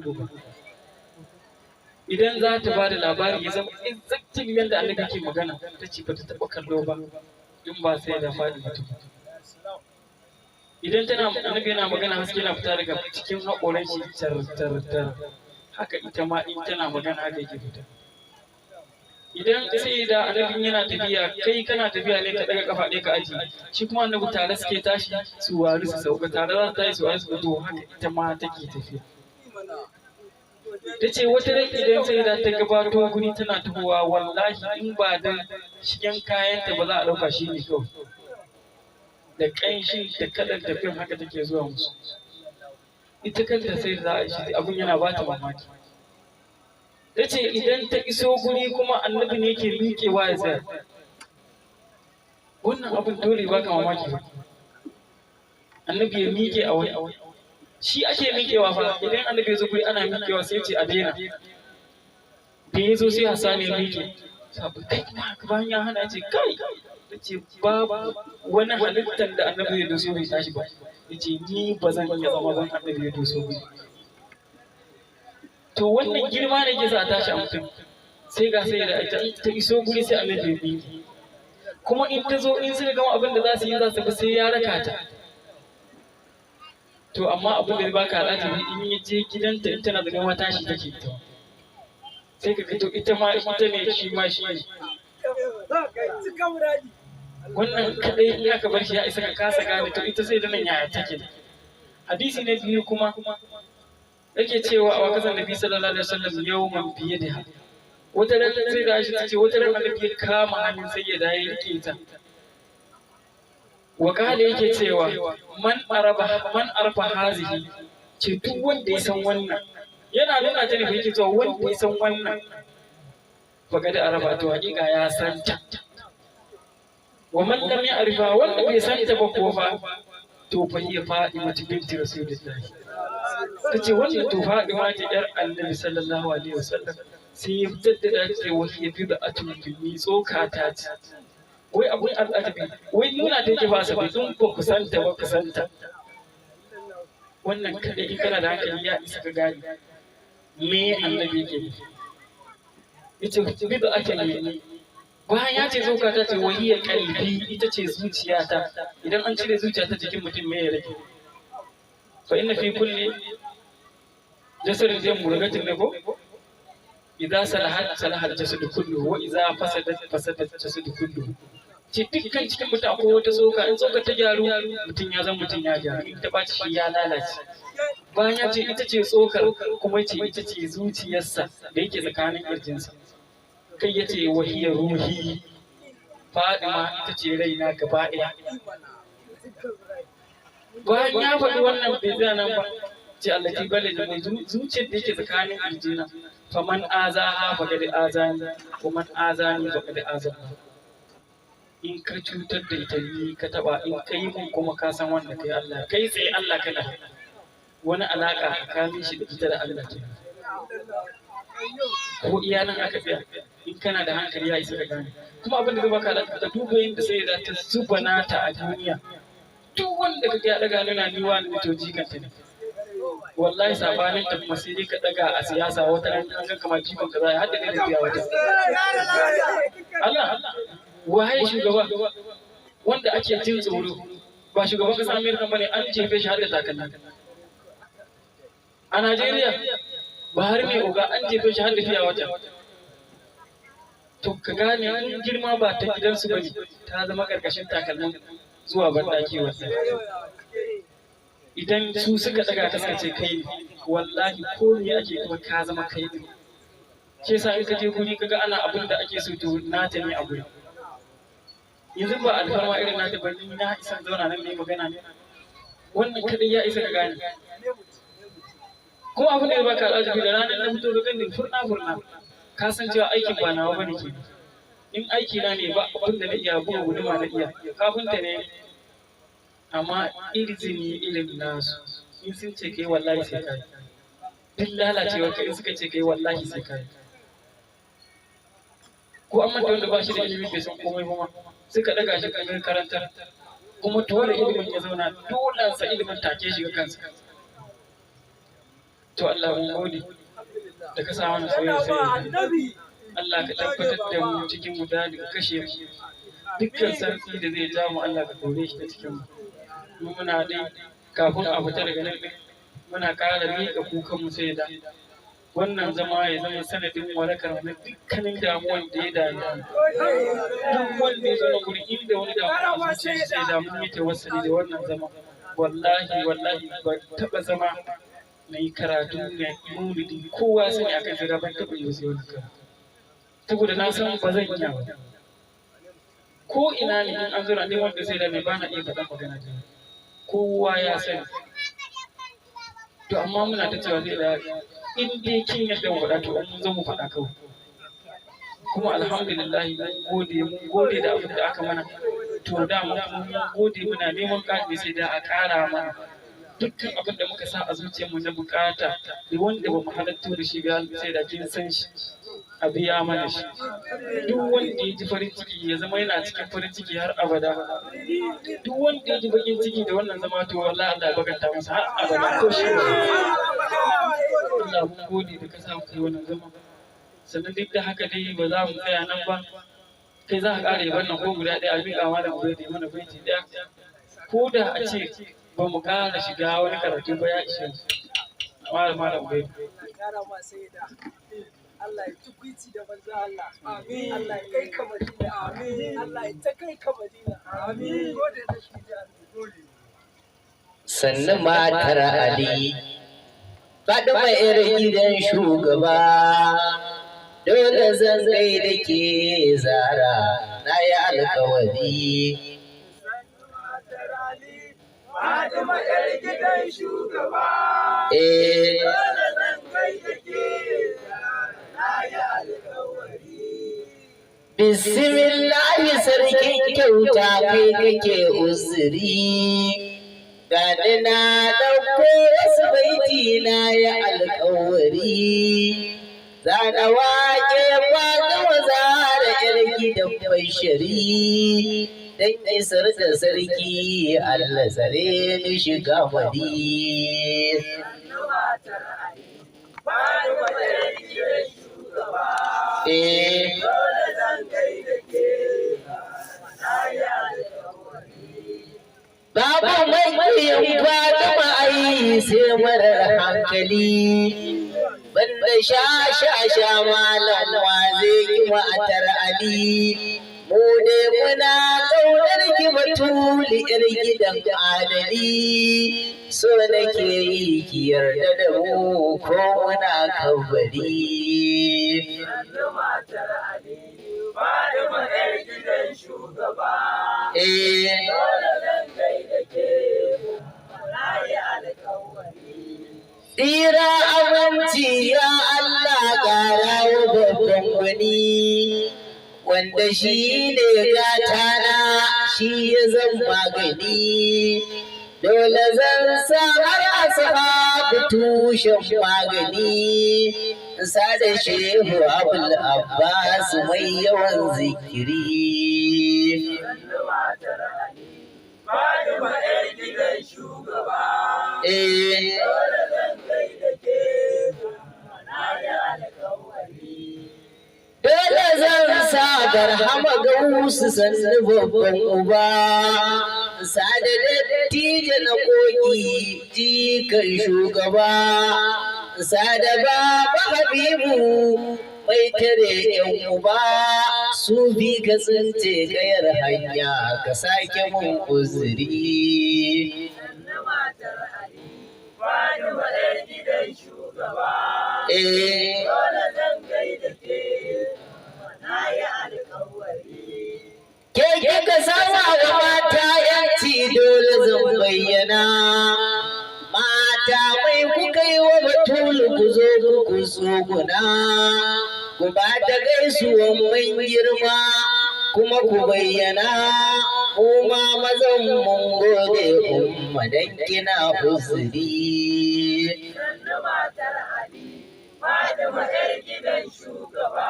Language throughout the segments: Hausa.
annabi ba. Idan za ta ba da labari ya zama exactly yadda annabi ke magana, ta ce ba ta taɓa kallo ba in ba sai da faɗi mutum. Idan tana annabi yana magana, haske na fita daga cikin haƙoran shi tar tar tar. Haka ita ma in tana magana haka yake fita. Idan sai da annabin yana tafiya, kai kana tafiya ne ka daga kafa ɗaya ka aji, shi kuma annabi tare suke tashi su wari su sauka, tare za su tashi su wari su fito, haka ita ma take tafiya. Ta ce wata ran idan sai da ta gabato guri tana tahowa, wallahi in ba dan shigen kayanta ba za a ɗauka shi ne kawai. Da ƙanshin da kalan tafiyan haka take zuwa musu. Ita kanta sai da za a shi abun yana ba ta mamaki. Ta ce idan ta iso guri kuma annabi ne ke miƙewa ya tsaya. Wannan abun dole ba ka mamaki ba. Annabi ya miƙe a wani. Shi ake miƙewa fa, idan annabi ya zo guri ana miƙewa sai ce a daina. Da ya zo sai Hassan ya miƙe. Sabu kai kuma haka bayan ya hana ce kai. Ta ce babu wani halittar da annabi ya doso bai tashi ba. Ya ce ni ba zan iya zama ban annabi ya doso guri. To wannan girma ne ke sa a tashi a mutum. Sai ga sai da ita ta iso guri sai annabi ya miƙe. Kuma in ta zo in suka gama abin da za su yi za su bi sai ya raka ta. To amma abin da baka al'ajabi, in ya je gidanta in tana da ma tashi take ita. Sai ka to ita ma ita ne, shi ma shi ne. Wannan kadai in aka bar shi ya isa ka kasa gane to ita sai da nan yaya take. Hadisi na biyu kuma yake cewa a wakasan Nabi sallallahu alaihi wasallam yawman biyadiha. Wata ran sai da Aisha tace wata ran annabi ya kama hannun sai ya dawo ya rike ta. Wakala yake cewa man araba man arfa hazihi, ce duk wanda ya san wannan, yana nuna ta ne fa, yake cewa wanda ya san wannan faqad araba, to hakika ya san ta. Wa man lam ya'rifa, wanda bai san ta ba ko fa to fa hiya Fatima binti Rasulillahi. Tace wannan to Fatima ce yar Annabi sallallahu alaihi wasallam. Sai ya jaddada ce wa hiya bid'atun minni, tsoka ta ce. Wai abun al'ajabi, wai nuna ta yake ba sa bai in ba ku santa ba ku santa. Wannan kadai in kana da hankali ya isa ka gane me annabi yake nufi. Yace bid'atun minni, bayan ya ce tsoka ta ce, wa hiya qalbi, ita ce zuciyata. Idan an cire zuciya ta jikin mutum me ya rage? Fa inna fi kulli jasadin zai murgatin ne ko idza salahat salaha al-jasadu kulluhu wa idza fasadat fasadat al-jasadu kulluhu. Ce dukkan cikin mutum akwai wata tsoka, in tsoka ta gyaru mutum ya zama mutum ya gyaru, in ta ɓaci shi ya lalace. Bayan ya ce ita ce tsokar, kuma ya ce ita ce zuciyarsa da yake tsakanin ƙirjinsa. Kai ya ce wahiyar ruhi, Fadima ita ce raina gaba ɗaya. Bayan ya faɗi wannan bai tsaya nan ba, ce allati bale da zuciyar da yake tsakanin ƙirjina, faman azaha faqad azani wa man azani faqad azani. In ka cutar da ita ni ka taba, in ka yi mun kuma ka san wanda kai Allah kai tsaye Allah kana wani alaka tsakanin shi da ita da Allah ke. Ko iya nan aka tsaya, in kana da hankali ya isa ka gane. Kuma abin da zai baka alaka, ka duba yadda sai da ta zuba nata a duniya. Duk wanda ka ya daga nuna ni wani to jikanta ne. Wallahi sabanin ta kuma sai dai ka daga a siyasa, wata ran an ga kamar jikon ka za a hadda ne da biya wata. Allah waye shugaba wanda ake jin tsoro? Ba shugaban kasar Amerika bane, an jefe shi har da takalmi. A Najeriya Buhari ne oga, an jefe shi har da fiya wata. To ka gane in girma ba ta gidansu bane, ta zama karkashin takalmin zuwa bandaki. Wallahi idan su suka daga ka suka ce kai ne, wallahi ko me ake kuma ka zama kai ne. Ke sa in ka je guri kaga ana abin da ake so, to nata ne a guri. Yanzu ba alfarma irin nata ba ni na isa zauna nan ne magana ne. Wannan kadai ya isa ka gane. Kuma abin da ya baka al'ajabi, da ranar na fito ga ganin furna furna, ka san cewa aikin ba nawa bane ke. In aiki na ne ba abin da na iya, buga guduma na iya, kafinta ne, amma izini irin nasu in sun ce kai wallahi sai kai. Duk lalacewar ka in suka ce kai wallahi sai kai. Ko an manta wanda ba shi da ilimi bai san komai ba ma suka daga shi kan karantar, kuma dole ilimin ya zauna, dole sa ilimin take shiga kansa. To Allah mun gode da ka sa mana soyayya sai Allah ka tabbatar da mu cikin guda da ka kashe mu dukkan sarki da zai ja mu, Allah ka kore shi ta cikin mu. Mu muna dai kafin a fita daga nan ɗin, muna ƙara miƙa kukan mu sai da wannan zama ya zama sanadin warakar na dukkanin damuwan da ya dame mu. Duk wanda ya zo guri inda wani damuwa a zuciyarsa, sai da mun yi tawassuli da wannan zama. Wallahi wallahi ba taɓa zama na yi karatu na maulidi kowa sani akan sai da ban taɓa yi sai wannan karatu, saboda na san ba zan iya ba. Ko ina ne in an zo na neman wanda sai da mai bana iya faɗan magana ta, kowa ya sani. To amma muna ta cewa zai da in dai kin yadda mu faɗa, to mun zo mu faɗa kawai. Kuma alhamdulillah mun gode, mun gode da abin da aka mana. To da mun gode, muna neman ƙari sai da a ƙara mana dukkan abin da muka sa a zuciyarmu na bukata da wanda ba mu halatto da shi ba, sai da kin san shi, a biya mana shi. Duk wanda ya ji farin ciki ya zama yana cikin farin ciki har abada. Duk wanda ya ji bakin ciki da wannan zama, to wallahi Allah ya bakanta masa har abada ko shi ba. Allah mun gode da ka sa mu kai wannan zama. Sannan duk da haka dai ba za mu tsaya nan ba. Kai za ka ƙara yaban nan ko guda ɗaya, a miƙa malam bai da mana baiti ɗaya, ko da a ce ba mu ƙara shiga wani karatu ba, ya ishe mu. Malam, malam bai. Allah ya tukwici da manzo Allah. Amin. Allah ya kai ka Madina. Amin. Allah ya ta kai ka Madina. Amin. Gode da shi da gode. Sannu matar Ali, Faɗima 'yar gidan shugaba, dole zan da ke Zara, na yi alkawari. Fatima 'yar gidan shugaba. Eh, Dole zan kai da ke, na yi alkawari. Bismillahi, sarkin kyauta, kai kake uzuri. Gani na ɗauko wasu baiti, na yi alkawari. Zana wake Fatima Zara 'yar gidan Bashari. Dan isar da sarki Allah tsare ni shiga madi. Matar Ali. Fatima 'yar gidan shugaba. Eh, Dole zan kai da ke, na yi alkawari. Babu makiyin Fatima ai sai marar hankali. Banda sha sha sha, malam, wa zai yi matar Ali? Mu ne muna ƙaunar ki Batuli 'yar gidan adali. So nake yi ki yarda da mu ko muna kabari. Sannu matar Ali. Fatima 'yar gidan shugaba. Eh, Dole zan kai da ke, na yi alkawari. Tsira aminci ya Allah ƙara wa babban gwani, wanda shi ne gatana, shi ya zan magani. Dole zan sa har ashabu tushen magani, sa da Shehu Abul Abbas mai yawan zikiri. Sannu matar Ali. Fatima 'yar gidan shugaba. Eh, Dole zan kai da ke, na yi alkawari. Dole zan sa Barhama Gausu, sannu babban uba. Sada dattijo na koki, jikan shugaba. Sada baba Habibu mai tare yan uba. Su bi ka tsince kayar hanya, ka sake mun uzuri. Sannu matar Ali. Fatima 'yar gidan shugaba. Eh, Dole zan kai da ke, na yi alkawari. Ke kika sama wa mata yanci, dole zan bayyana. Mata mai kuka yi wa Batulu, ku zo ku tsuguna. Ku ba ta gaisuwan mai girma kuma ku bayyana. Mu ma mazan mun gode umma dan kina uzuri. Sannu matar Ali. Fatima 'yar gidan shugaba.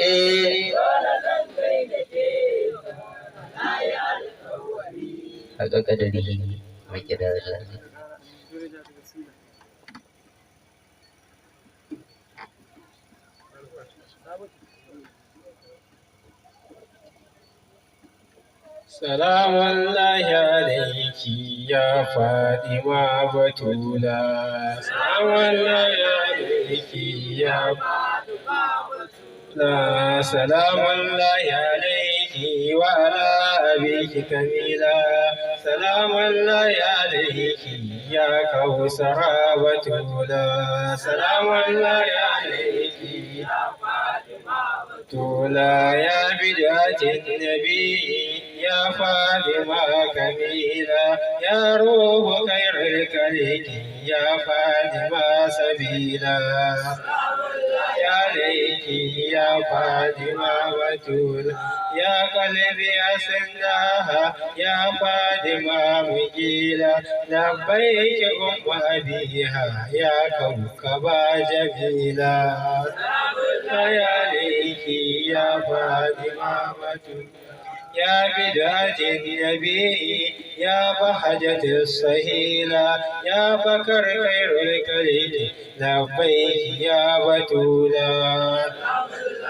Eh, Dole zan kai da ke, na yi alkawari. Haka kadari mai gidan. سلام الله عليك يا فاطمة بتولا، سلام الله عليك يا فاطمة، سلام الله عليك وعلى أبيك كميلا، سلام الله عليك يا كوثر بتولا، سلام الله عليك يا فاطمة بتولا، يا بدعة النبي يا فاطمة كميلة، يا روح خير الكريم يا فاطمة سبيلا، يا ليك يا فاطمة بتول، يا قلبي أسناها يا فاطمة مجيلة، لبيك أم أبيها يا كوكبا جميلة، يا ليك يا فاطمة بتول، يا بدعة النبي يا بهجة السهيلة، يا فكر خير الكريم لبيك يا بتولا،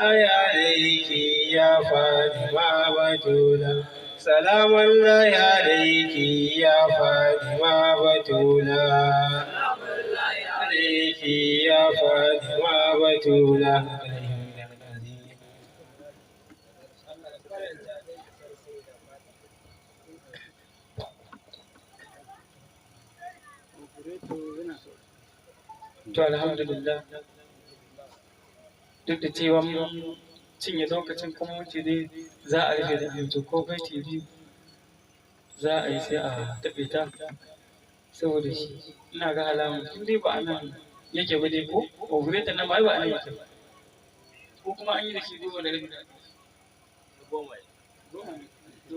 يا عليك يا فاطمة بتولا، سلام الله عليك يا فاطمة بتولا، عليك يا فاطمة بتولا. To alhamdulillah, duk da cewa mun cinye lokacin kuma mun ce dai za a rufe da biyu, to ko baiti biyu za a yi sai a taɓe ta, saboda shi ina ga alamun tun dai ba a nan yake ba dai, ko operator nan ba ai ba a nan yake ba, ko kuma an yi da shi 10:30. 10 ne. To.